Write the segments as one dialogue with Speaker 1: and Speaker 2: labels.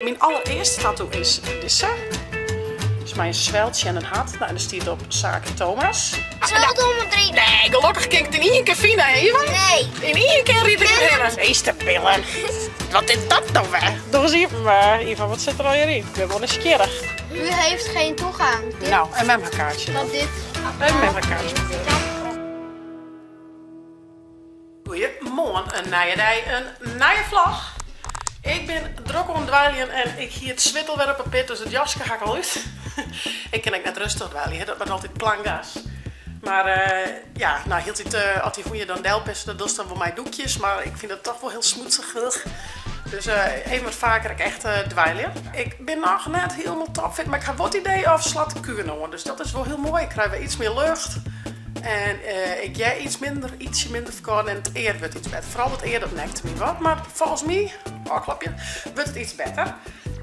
Speaker 1: Myn allerearste tattoo is dizze. Dus mei in sweltsje en in hart. Nou, en der stiet op Sake Thomas.
Speaker 2: Twaalfhonderd drie.
Speaker 1: Nee, gelokkich kin ik it yn ien kear fine, hè Ivan?
Speaker 2: Nee.
Speaker 1: Yn ien kear ryd ik der hinne. Feestepillen. Wat is dat no wer? Doch ris iepen, Ivan, wat sit der allegear yn? Ik bin wol nijsgjirrich.
Speaker 2: U heeft geen toegang. Dit,
Speaker 1: Nou, en mem har kaartsje dan.
Speaker 2: Want dit.
Speaker 1: Even mem har kaartsje. Goeiemoarn, in nije dei, in nije vlog. Ik bin drok oan it dweiljen en ik hie it swit alwer op 'e pit, dus it jaske ha ik al út. Ik kin ek net rêstich dweilje, dat moat altyd plangas. Mar ja, no hieltyd as dy hûnje dan delpisse, dat dochst dan wol mei doekjes, mar ik fyn dat toch wol hiel smoetsich. Dus even wat faker ek echt dweilje. Ik bin noch net hielendal topfit, mar ik ha wol it idee of slacht de kuer no oan, dus dat is wol hiel moai. Ik krij wer iets mear lucht. En ik hear iets minder, ytsje minder ferkâlden en it ear wurdt iets better. Foaral dat ear, dat nekte my wat, mar folgens my, ôfklopje, wurdt it iets better.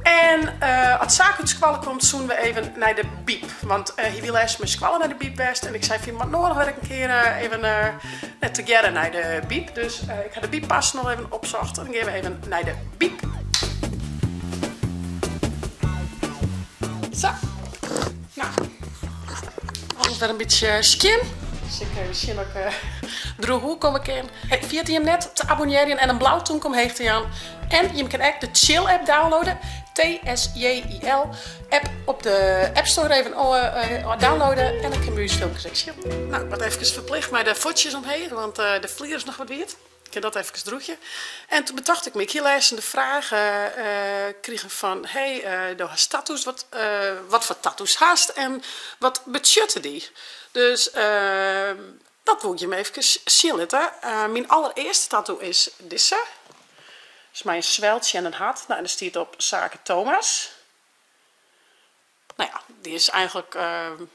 Speaker 1: En as Saak út skoalle komt, soene we even nei de bieb. Want hy wie lêsten mei skoalle nei de bieb west en ik sei fan, wat noadich wer ek in kear even net tegearre nei de bieb. Dus ik ha de biebpassen al even opsocht en dan gean we even nei de bieb. Sa. No, alles wer in bytsje skjin. Dus ik even sjen oft ik droech oerkomme kin. Hey, ferjit jim net te abonnearjen en in blau tûmke omheech te jaan. En jim kinne ek de Tsjil app downloaden. T-S-J-I-L app op de App Store even downloaden en dan kinne we ús filmkes ek sjen. No, ik moat efkes ferplicht mei de fuotsjes omheech, want de flier is noch wat wiet. Ik kin dat efkes droegje. En toen betocht ik my, ik hie lêsten de fraach krigen fan, hey, do hast tattoos, wat, wat foar tattoos hast en wat betsjutte dy? Dus dat woe ik jim efkes sjen litte. Myn allerearste tattoo is dizze. Dus mei in sweltsje en in hart. No, en der stiet op Sake Thomas. No ja, dy is eigenlik,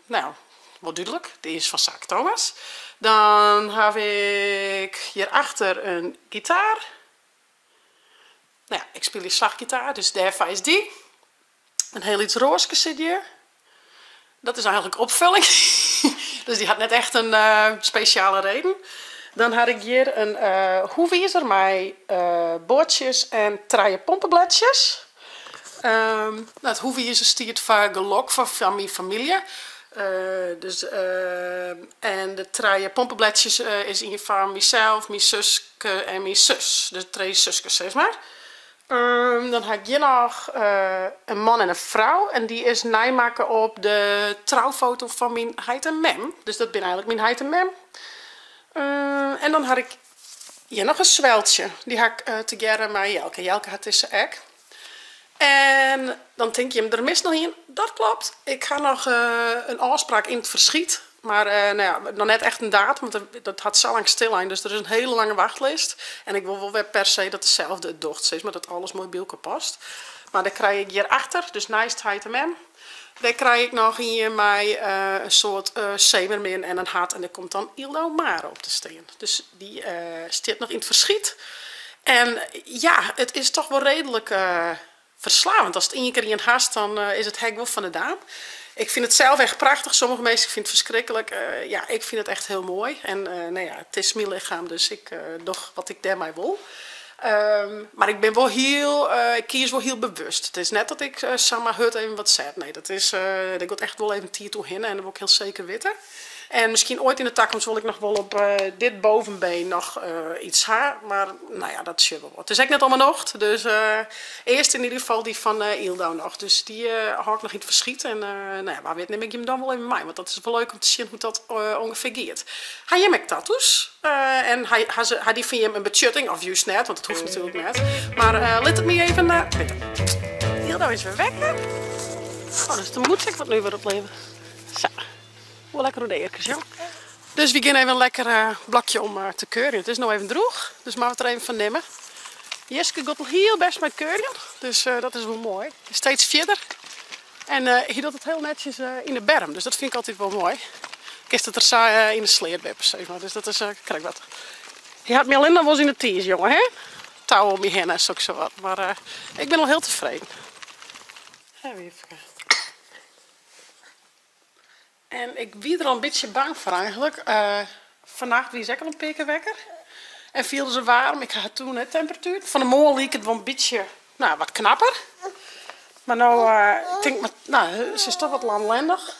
Speaker 1: no ja, wol dúdlik. Dy is fan Sake Thomas. Dan haw ik hjirachter in gitaar. No ja, ik spylje slachgitaar, dus dêrfoar is dy. In hiel lyts roaske sit hjir. Dat is eigenlik opfulling. Dus dy hat net echt in spesjale reden. Dan haw ik hjir in hoewizer mei boardsjes en trije pompeblêdsjes. No, it hoewizer stiet foar gelok foar myn famylje. Dus en de trije pompeblêdsjes is ien foar mysels, myn suske en myn sus. De trije suskes sis mar. Dan ha ik hjir noch in man en in frou en dy is neimakke op de troufoto fan myn heit en mem. Dus dat binne eigenlik myn heit en mem. En dan ha ik hjir noch in sweltsje. Dy ha ik tegearre mei Jelke. Jelke hat dizze ek. En dan tinke jim, der mist noch ien. Dat klopt, ik ha noch in ôfspraak yn it ferskyt. Mar no ja, noch net echt in datum, want dat hat sa lang stillein, dus der is in hiele lange wachtlist. En ik wol wol wer per se dat deselde it docht, sis mar, dat alles moai by elkoar past. Mar dêr krij ik hjirachter, dus neist heit en mem, dêr krij ik noch ien mei in soart seemearmin en in hart en dêr komt dan Yldo Mare op te stean. Dus dy stiet noch yn it ferskyt. En ja, it is toch wol reedlik ferslaafjend. Ast ien kear ien hast, dan is it hek wol fan de daam. Ik fyn it sels echt prachtich, sommige minsken fine it ferskriklik. Ja, ik fyn it echt hiel moai. En no ja, it is myn lichem, dus ik doch wat ik dêrmei wol. Mar ik bin wol hiel, ik kies wol hiel bewust. It is net dat ik samar hurd even wat set. Nee, dat is, dêr giet echt wol even tiid oerhinne en dat wol ik hiel seker witte. En miskien oait yn de takomst wol ik noch wol op dit bovenbeen noch iets ha, mar no ja, dat sjogge we wol. It is ek net om 'e nocht, dus earst yn ieder gefal dy fan Yldo noch. Dus dy hâld ik noch yn it ferskyt en no ja, wa wit nim ik jim dan wol even mei, want dat is wol leuk om te sjen hoe't dat ûngefear giet. Ha jim ek tattoos? En ha se, ha dy fan jim in betsjutting of júst net, want dat hoecht natuerlik net. Mar lit it my even witte. Yldo is wer wekker. Oh, dus de mûts ek wat nuver oplevere. Sa. Wol lekker oer de earkes, jong. Dus wy gean even in lekker blokje om te keurjen. It is no even droech, dus moatte we it der even fan nimme. Jiske giet al hiel bêst mei it keurjen, dus dat is wol moai. Steeds fierder. En hy docht it hiel netsjes yn de berm, dus dat fyn ik altyd wol moai. Kinst it der sa yn de sleat wippe, sis mar. Dus dat is krekt wat. Hy hat my allinne noch wolris yn de tiis, jonge, hè? Tou om my hinne en soksawat. Mar ik bin al hiel tefreden. Hè, Wiepke? En ik wie der al in bytsje bang foar eigenlik. Fannacht wie se ek al in pear kear wekker en fielde se waarm. Ik ha toen net temperatuerd. Fan 'e moarn like it wol in bytsje, no, wat knapper. Mar no, ik tink, no, se is toch wat lamlendich.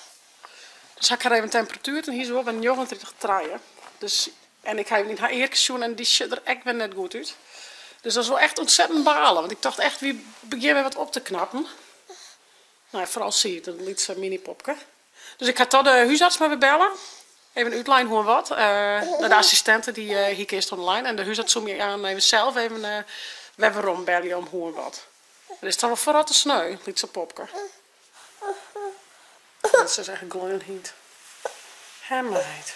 Speaker 1: Dus ha ik har even temperatuerd en hie se wol wer 39 trije. Dus, en ik ha even yn har earkes sjoen en dy sjocht der ek wer net goed út. Dus dat is wol echt ûntsettend balen, want ik tocht echt, wy begjinne wer wat op te knappen. No ja, foaral sy, dat lytse minypopke. Dus ik ha toch de húsarts mar wer belle. Even útlein hoe en wat. De assistinte dy hie ik earst oan de lijn en de húsarts soe my aan even sels even wer werom belje om hoe en wat. Dat is toch wol ferrotte sneu, lytse popke. Dat is echt gleonhyt. Hè meid.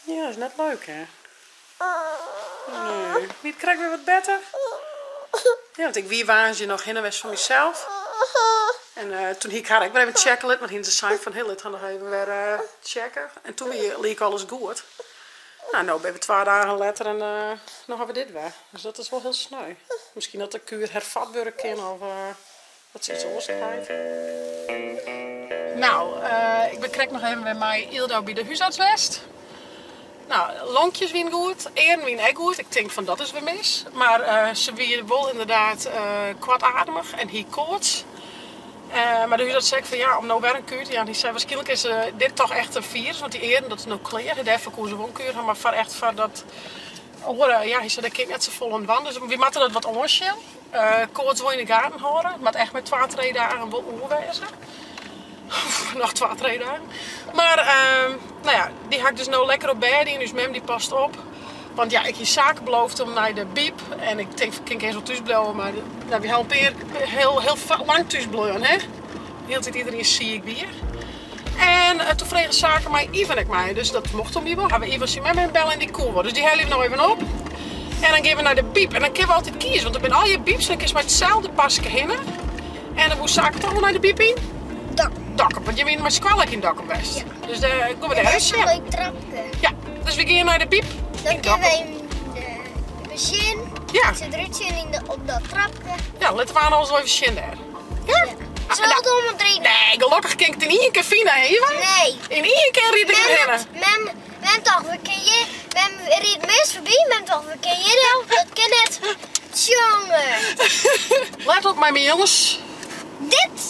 Speaker 1: Ja, is net leuk hè? Nee. Wie it krekt wer wat better? Ja, want ik wie woansdei noch hinne west foar mysels. En toen hie ik har ek wer even checke litten, want hiene se sein fan hé, lit har noch even wer checke. En toen wie liek alles goed. Nou, no binne we twa dagen letter en no ha we dit wer. Dus dat is wol hiel sneu. Miskien dat de kuer herfat wurde kin of dat se iets oars krijt. Nou, ik bin krekt noch even wer mei Yldau by de húsarts west. Nou, lonkjes wiene goed, earen wiene ek goed. Ik tink fan dat is wer mis. Mar se wie wol ynderdaad koartademich en hie koarts. Mar de húsarts sei ek fan ja, om no wer in kuer te jaan. Hy sei wierskynlik is dit toch echt in firus, want dy earen dat is no klear. Dêrfoar koe se wol in kuer ha, mar foar echt foar dat oare, ja, hy sei dêr kin ik net safolle oan dwaan. Dus wy moatte dat wat oansjen. Koarts wol yn de gaten hâlde. It moat echt mei twa, trije dagen wol oer wêze. Noch twa, trije dagen. Mar no ja, dy ha ik dus no lekker op bêd dien. Us mem dy past op. Want ja, ik hie Sake beloofd om nei de bieb. En ik tink, kin ik earst wol thús bliuwe, mar no, wy ha al in pear heel, heel lang thús bleaun, hè. Hieltyd iderien siik wie. En toen frege Sake mei Ivan ek mei, dus dat mocht om my wol. Ha we Ivan syn mem even belle en dy koe wol. Dus dy helje we no even op. En dan gean we nei de bieb. En dan kinne we altyd kieze, want der binne allegear biebs en dan kinst mei itselde paske hinne. En dan woe Sake toch wol nei de bieb yn
Speaker 2: Dokkum.
Speaker 1: Dokkum, want jim wiene mei skoalle ek yn Dokkum west.
Speaker 2: Ja.
Speaker 1: Dus dêr gean we dêr ris sjen.
Speaker 2: Dat is in leuk trapke.
Speaker 1: Ja, dus we gean nei de bieb
Speaker 2: Dan
Speaker 1: yn
Speaker 2: kinne we
Speaker 1: Dokkum.
Speaker 2: even de sjen.
Speaker 1: Ja.
Speaker 2: Se derút sjen yn de, op dat trapke.
Speaker 1: Ja, litte we aan alles wel even sjen dêr. Ja?
Speaker 2: Ja. Zullen we het om drie?
Speaker 1: Nee, gelokkich kin ik it yn ien kear fine, hè Ivan?
Speaker 2: Nee.
Speaker 1: Yn ien kear ryd ik
Speaker 2: Mem,
Speaker 1: derhinne.
Speaker 2: mem, mem toch, we kin hjir, mem rydt mis foarby, mem toch, we kin hjir del, dat kin net. Tsjonge.
Speaker 1: Let op mei myn jonges.
Speaker 2: Dit.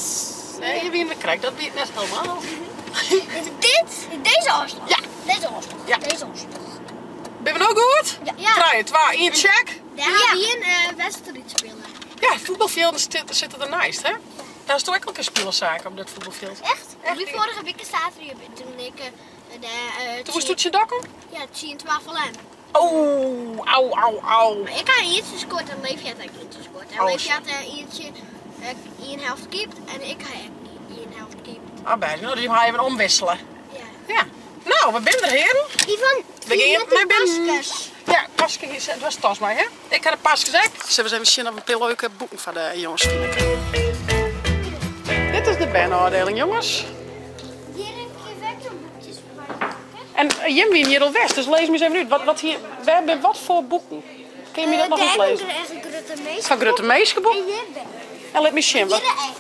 Speaker 1: Nee, hjir wiene we krekt, dat wie it net helemaal.
Speaker 2: Dit, deze ôfslach.
Speaker 1: Ja.
Speaker 2: Deze ôfslach.
Speaker 1: Ja.
Speaker 2: Deze ôfslach.
Speaker 1: Binne we no goed?
Speaker 2: Ja.
Speaker 1: Trije, twa, ien, check.
Speaker 2: Dêr ha wy in wedstriid spile.
Speaker 1: Ja, fuotbalfjilden sitte der neist, hè? Dêr hast ek al in kear spile, Sake, op dat fuotbalfjild.
Speaker 2: Echt?
Speaker 1: Echt?
Speaker 2: Wie foarige wike saterdei toen ik dêr.
Speaker 1: Toen moast tsjin Dokkum?
Speaker 2: Ja, tsjin twa ferlern.
Speaker 1: Oh, au, au, au.
Speaker 2: Maar ik ha ientsje skoard en Leefje hat ek ientsje skoard. En
Speaker 1: Oh,
Speaker 2: Leefje hat ientsje ien helft keept en ik ha ek ien helft keept.
Speaker 1: Ah, bêst. No, dus jim ha even omwissele.
Speaker 2: Ja.
Speaker 1: Ja. No, we binne der, hearen.
Speaker 2: Ivan,
Speaker 1: We gean nei binnen.
Speaker 2: Paskes.
Speaker 1: Ja, paske hier, dat was tas mei, hè? Ik ha de paskes ek. Sille we ris even sjen of we in pear leuke boeken foar de jonges fine kinne. Dit is de berne-ôfdeling, jonges.
Speaker 2: Hjir heb je wekkerboekjes foar.
Speaker 1: En jim wiene hjir al west, dus lês my ris even út. Wat, wat hier, wêr binne wat foar boeken? Kinne je my dat noch
Speaker 2: Dêr
Speaker 1: útlizzen?
Speaker 2: komt er echt in grutte minske.
Speaker 1: Foar grutte minskeboek?
Speaker 2: En hjir ben
Speaker 1: En lit my sjen. Wat...
Speaker 2: Hjir ek.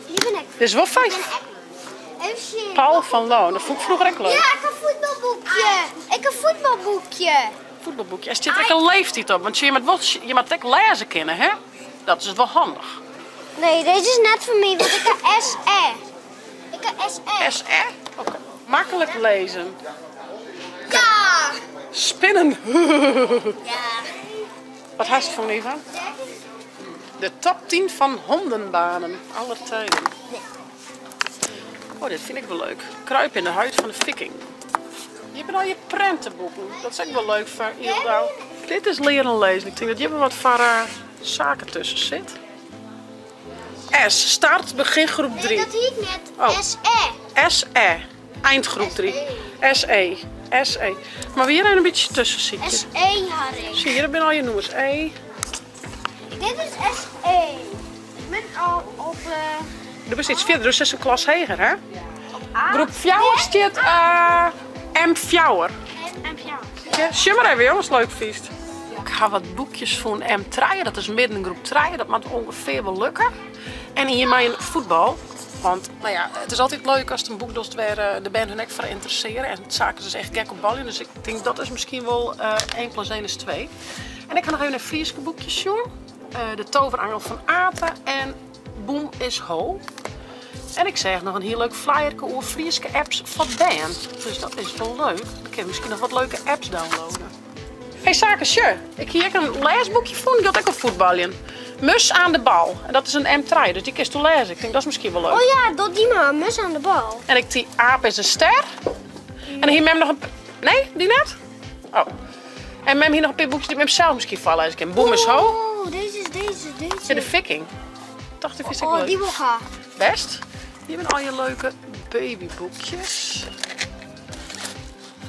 Speaker 2: Hjir bin ik.
Speaker 1: Dit is wol fijn.
Speaker 2: Even sjen.
Speaker 1: Paul van Loon, dat fûn ik froeger ek leuk.
Speaker 2: Ja, ik ha fuotbalboekje. Ik ha fuotbalboekje.
Speaker 1: Fuotbalboekje. En stiet der ek in leeftiid op? Want je moat wol, je moat ek lêze kinne, hè? Dat is wol handich.
Speaker 2: Nee, deze is net foar my, want ik ha SR. Ik ha SR.
Speaker 1: SR? Oké. Makkelijk lezen.
Speaker 2: Ja!
Speaker 1: Spinnen.
Speaker 2: Ja.
Speaker 1: Wat hast fûn, Ivan? De top 10 van hondenbanen aller tijden. Oh, dit fyn ik wol leuk. Kruip in de huid van de viking. Hjir binne al je prentenboeken. Dat is ek wol leuk foar Yldau. Dit is leren lezen. Ik tink dat hjir wol wat foar saken tusken sit. S, start, begin groep
Speaker 2: Nee,
Speaker 1: 3.
Speaker 2: dat hie ik net.
Speaker 1: Oh.
Speaker 2: SE.
Speaker 1: SE, eindgroep 3. SE, SE. Mar we hjir even in bytsje tusken sykje.
Speaker 2: SE ha ik.
Speaker 1: Zie, hjir binne al je nûmers. E.
Speaker 2: Dit is SE. Ik ben al op.
Speaker 1: Do bist iets fierder, do sitst in klas heger, hè?
Speaker 2: Op A.
Speaker 1: Groep fjouwer stiet M fjouwer.
Speaker 2: M fjouwer.
Speaker 1: Ja, sjoch mar even, jonges, leuk fynst. Ik ha wat boekjes fûn M trije, dat is midden groep trije, dat moat ûngefear wol lukke. En ien mei in fuotbal, want nou ja, it is altyd leuk ast in boek dochst wêr de bern hun ek foar ynteressearje. En Sake is dus echt gek op baljen, dus ik tink dat is miskien wol 1 plus 1 is 2. En ik ha noch even in Fryske boekje sjoen. De Toverangel fan Ate en Boem is Ho. En ik seach noch in hiel leuk flyerke oer Fryske apps foar bern. Dus dat is wol leuk. Dan kinne we miskien noch wat leuke apps downloaden. Hey Sake, sjoch, ik hie ek in lêsboekje fûn. Giet ek oer fuotbaljen. Mus aan de bal. En dat is in M3, dus dy kinst doe lêze. Ik tink dat is miskien wol leuk.
Speaker 2: Oh ja, doch dy mar. Mus aan de bal.
Speaker 1: En ik dy Aap is een ster. En dan hie mem noch in. Nee, dy net? Oh. En mem hie noch in pear boekjes dy't mem sels miskien foarlêze kin. Boem is ho.
Speaker 2: Oh, deze is deze, deze.
Speaker 1: Ja, de Viking. Tocht ik fynst ek
Speaker 2: Oh,
Speaker 1: leuk.
Speaker 2: dy wol ha.
Speaker 1: Best. Hjir binne al je leuke babyboekjes.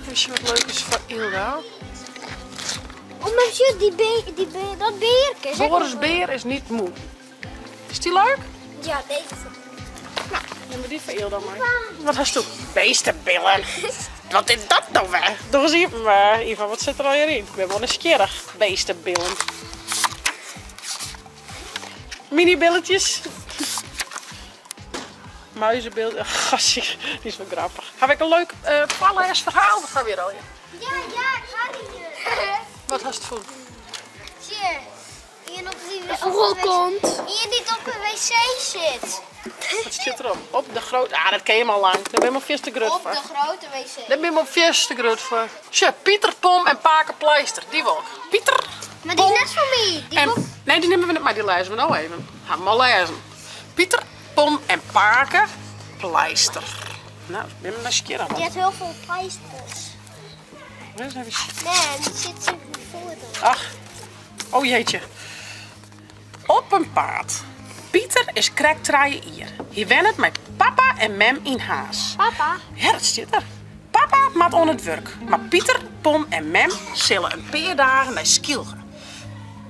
Speaker 1: Even sjen wat leuk is foar Ylda.
Speaker 2: Oh, maar sjoch, die be, die be, dat beerke is ek
Speaker 1: Boris
Speaker 2: nog
Speaker 1: Beer is niet moe. Is die leuk?
Speaker 2: Ja, deze is
Speaker 1: Nou, neem die foar Ylda mei. Wat hast do? Beestebillen. Wat is dat nou wer? Doch ris iepen, Ivan, wat sit der allegear yn? Ik bin wol nijsgjirrich. Beestebillen. Mini-billetjes. Muizenbeeld. Gassie, die is wel grappig. Haw ik in leuk uh, foarlêsferhaal? Wat ha we hjir allegear?
Speaker 2: Ja, ja, ik ha die.
Speaker 1: Wat hast fûn?
Speaker 2: Tje, ien op die
Speaker 3: Rolkont.
Speaker 2: Ien dy't op de wc sit.
Speaker 1: Wat stiet derop? Op de grote. Ah, dat ken je al lang. Daar bin ik mar fierste grut
Speaker 2: Op
Speaker 1: foar.
Speaker 2: de grote wc.
Speaker 1: Daar bin ik mar fierste grut foar. Sjoch, Pieter, Pom en Pake Pleister. Dy wol ik. Pieter,
Speaker 2: Maar die is
Speaker 1: Pom
Speaker 2: net foar my. Die
Speaker 1: en...
Speaker 2: wol-
Speaker 1: Nee, die nimme we net mei. Die lêze we no even. Ha we al lêzen. Pieter, Pom en Pake Pleister. Nou, ik bin nijsgjirrich.
Speaker 2: Die heeft heel veel pleisters.
Speaker 1: Eens even zien.
Speaker 2: Nee, die zit zo voor dan.
Speaker 1: Ach, oh jeetje. Op in paad. Pieter is krekt 3 jier. Hy wennet mei papa en mem yn Harns.
Speaker 2: Papa?
Speaker 1: Ja, dat stiet der. Papa moat oan it wurk, mar Pieter, Pom en mem sille in pear dagen nei Skylge.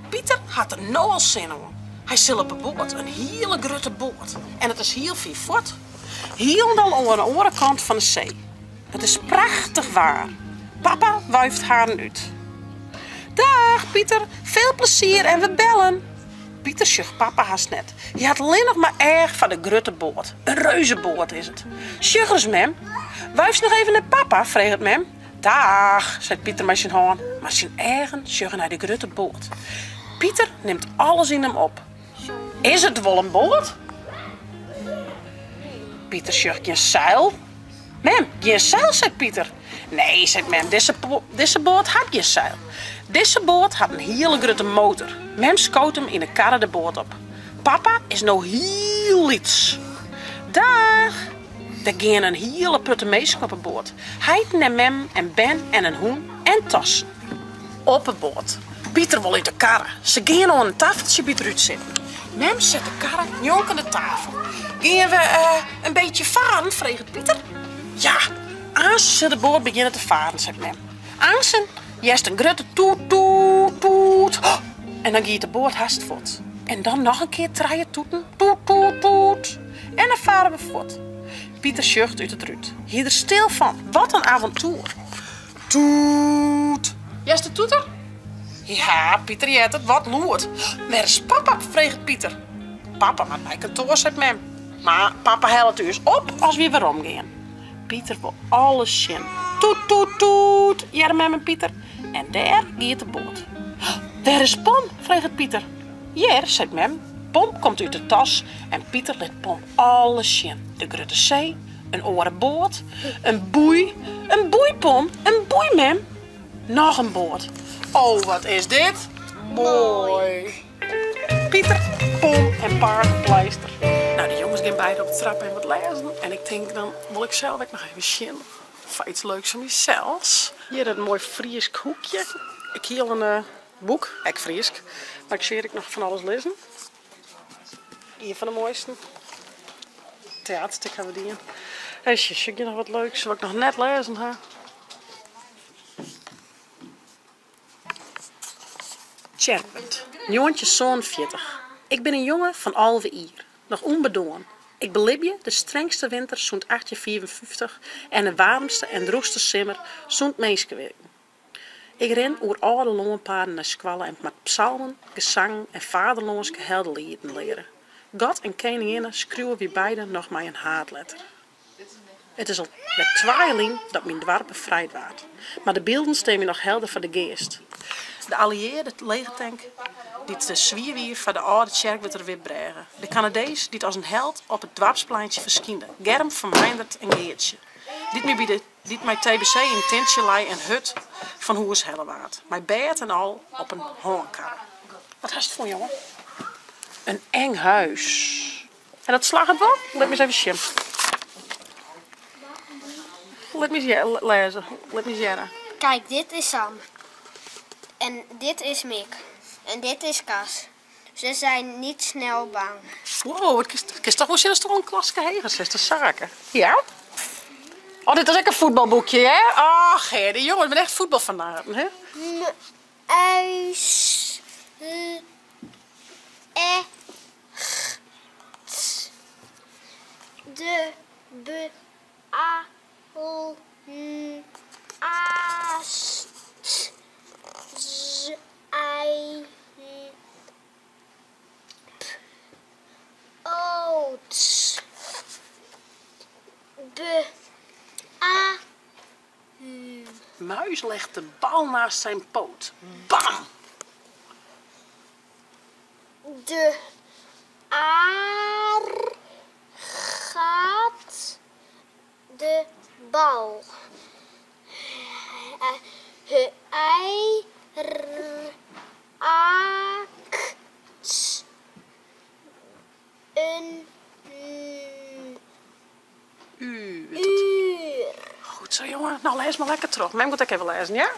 Speaker 1: Pieter hat der no al sin oan. Hy sil op 'e boat, in hiele grutte boat. En it is hiel fier fuort. Hielendal oan 'e oare kant fan 'e see. It is prachtich waar. Papa wuift harren út. Dag Pieter, veel plezier en we bellen. Pieter sjocht papa hast net. Hy hat allinnich mar each foar de grutte boat. In reuzeboat is it. Sjoch ris mem. Wuifst noch even nei papa? freget mem. Dag, seit Pieter mei syn hân, mar syn eagen sjogge nei de grutte boat. Pieter nimt alles yn him op. Is it wol in boat? Pieter sjocht gjin seil. Mem, gjin seil, seit Pieter. Nee, seit mem, dizze, dizze boat hat gjin seil. Dizze boat hat in hiele grutte motor. Mem skoot him yn 'e karre de boat op. Papa is no hiel lyts. Dag! Der geane in hiele protte minsken op 'e boat. Heiten en memmen en bern en in hûn en tassen. Op 'e boat. Pieter wol út de karre. Se geane oan in taffeltsje by it rút sitten. Mem set de karre njonken de tafel. Gean we in bytsje faren? freget Pieter. Ja, aansen sil de boat begjinne te faren, seit mem. Aansen hearst in grutte toet, toet, toet. En dan giet de boat hast fuort. En dan noch in kear trije toeten, toet, toet, toet. En dan fare we fuort. Pieter sjocht út it rút. Hy is der stil fan. Wat in avontoer. Toet. Hearst de toeter? Ja, Pieter heart it. Wat lûd. Wêr is papa? freget Pieter. Papa moat nei kantoar, seit mem. Mar papa hellet ús op as wy werom gean. Pieter wol alles sjen. Toet, toet, toet, hearre mem en Pieter. En dêr giet de boat. Wêr is Pom? freget Pieter. Hjir, seit mem. Pom komt út de tas en Pieter lit Pom alles sjen. De grutte see, in oare boat, in boei. In boei, Pom, in boei, mem. Noch in boat. Oh, wat is dit moai. Pieter, Pom en Pake Pleister. Nou, de jonges gean beide op de trap even wat lêzen. En ik tink, dan wol ik sels ek noch even sjen foar iets leuks foar mysels. Hjir in moai Frysk hoekje. Ik hie al in eh, boek, ek Frysk. Mar ik seach ek noch fan alles lizzen. Ien fan de moaisten. Teaterstik ha we dien. Even sjen, sjoch ik hjir noch wat leuks wat ik noch net lêzen ha. Tsjerkwert, 1947. Ik bin in jonge fan 11 jier, noch ûnbedoarn. Ik belibje de strengste winter sûnt 1855 en de waarmste en drûchste simmer sûnt minskewirken. Ik rin oer âlde lânpaden nei skoalle en moat psalmen, gesangen en faderlânske heldelieten leare. God en keninginne skriuwe wy beide noch mei in haadletter. It is al wer twa jier lyn dat myn doarp befrijd waard, mar de bylden stean my noch helder foar de geast. De alliearde legertank dy't te swier wie foar de âlde Tsjerkwerter Wipbrêge. De Kanadees dy't as in held op it doarpspleintsje ferskynde. Germ fan Meindert en Geartsje. Dy't my by de dy't mei tbc yn in tintsje lei en hurd fan hûs helle waard. Mei bêd en al op in hânkarre. Wat hast fûn, jonge? In eng huis. En dat slagget wol? Lit my ris even sjen. Lit my ris lêze. Lit my ris hearre.
Speaker 2: Kijk, dit is Sam. En dit is Mick. En dit is Cas. Ze zijn niet snel bang.
Speaker 1: Wow, wat kinst, kinst toch wol sjen datst toch wol in klaske heger sitst, de saken. Ja? Oh, dit is ek in fuotbalboekje, hè? Ach, hè, dy jonges binne echt fuotbalfanaten, hè?
Speaker 2: M, uis, l, e, g, t, d, b, a, l, n, a, s, t, z, i, n, p, o, t, b, a, u.
Speaker 1: Muis legt de bal naast zijn poot. Bam!
Speaker 2: De aar gaat de bal. H I R A K T Een
Speaker 1: U.
Speaker 2: Uur.
Speaker 1: Goed zo, jongen. Nou, lês mar lekker troch. Mem giet ek even lêzen, ja?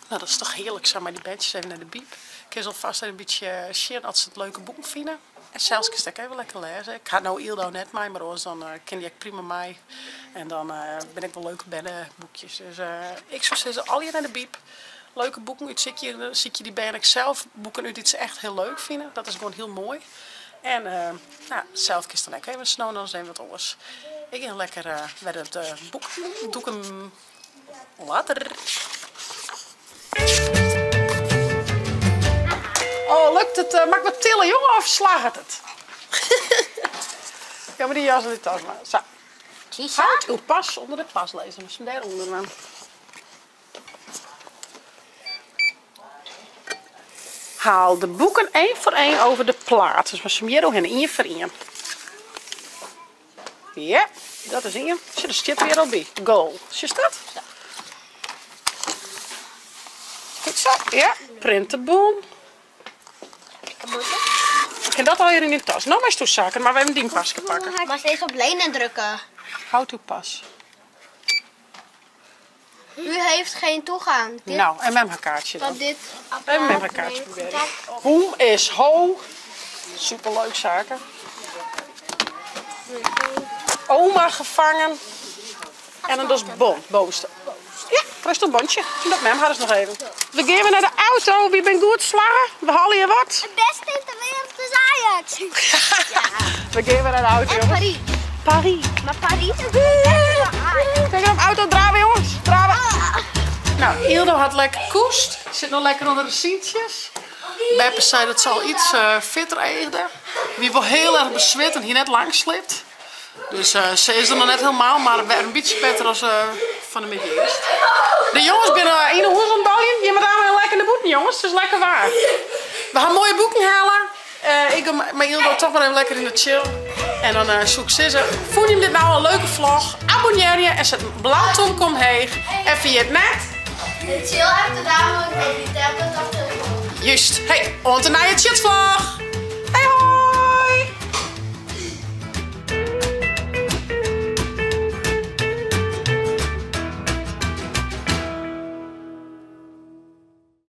Speaker 1: Nou, dat is toch heerlik sa mei dy berntsjes even nei de byb. Kinst alfêst even in bytsje sjen oft se it leuke boeken fine. En sels kinst ek even lekker lêze. Ik ha no Yldo net mei, mar oars dan kin dy ek prima mei. En dan binne ek wol leuke berneboekjes. Dus ik soe sizze, allegear nei de byb. Leuke boeken útsykje. Sykje dy bern ek sels boeken út dy't se echt hiel leuk fine. Dat is gewoan hiel moai. En no, sels kinst dan ek even sno dan ris even wat oars. Ik gean lekker wer it boek dûken. Later. Oh, lukt it? Moat ik wat tille, jonge, of slagget it? Ja, mar dy jas en dy tas mar. Sa. Houd uw pas onder de paslezer. Moatst him dêr ûnder dwaan. Haal de boeken één voor één over de plaat. Dus moatst him hjir oerhinne, ien foar ien. Ja, dat is ien. Sjoch, der stiet der al by. Goal. Sjochst dat? Goed sa, ja. Print de bon. Kin dat allegear yn dyn tas? No meist saken, mar we even dyn paske pakke.
Speaker 2: Moatst even op lenen drukke.
Speaker 1: Houd uw pas.
Speaker 2: U heeft geen toegang. Dit,
Speaker 1: Nou, en mem har kaartsje dan.
Speaker 2: tot dit
Speaker 1: Even mem har
Speaker 2: apparaat
Speaker 1: kaartsje
Speaker 2: neemt
Speaker 1: probearje.
Speaker 2: contact op.
Speaker 1: Boem is ho. Superleuk saken. Oma gevangen. En dan dus bon, bovenste. Ja, krijst een bondje. Dat mem har is noch even. We gean wer nei de auto. Wy binne goed slagge. We halen hjir wat.
Speaker 2: Het beste in de wereld is Ajax.
Speaker 1: We gean wer nei de auto,
Speaker 2: En
Speaker 1: jongens.
Speaker 2: Parijs.
Speaker 1: Parijs.
Speaker 2: Maar Parijs is beter dan Ajax.
Speaker 1: Kijk op auto drave, jongens. Drave. Nou, Yldo hat lekker koest. Sit noch lekker ûnder de sintsjes. Beppe sei dat se al iets fitter eagde. Wie wol hiel erch beswit en hie net lang sliept. Dus se is der noch net helemaal, mar wer in bytsje better as fan 'e middei earst. De jonges binne yn 'e hûs oan it baljen. Jim moatte aanst lekker nei bûten, jonges. It is lekker waar. We ha moaie boeken helle. Ik gean mei Yldo toch mar even lekker yn de chill. En dan soe ik sizze, fûn jim dit nou in leuke vlog? Abonnearje en set in blau tomke omheech. En ferjit net...
Speaker 2: De chill efter dame op je tablet of telefoon.
Speaker 1: Juist. Hey, oant de nije Tsjitsvlog!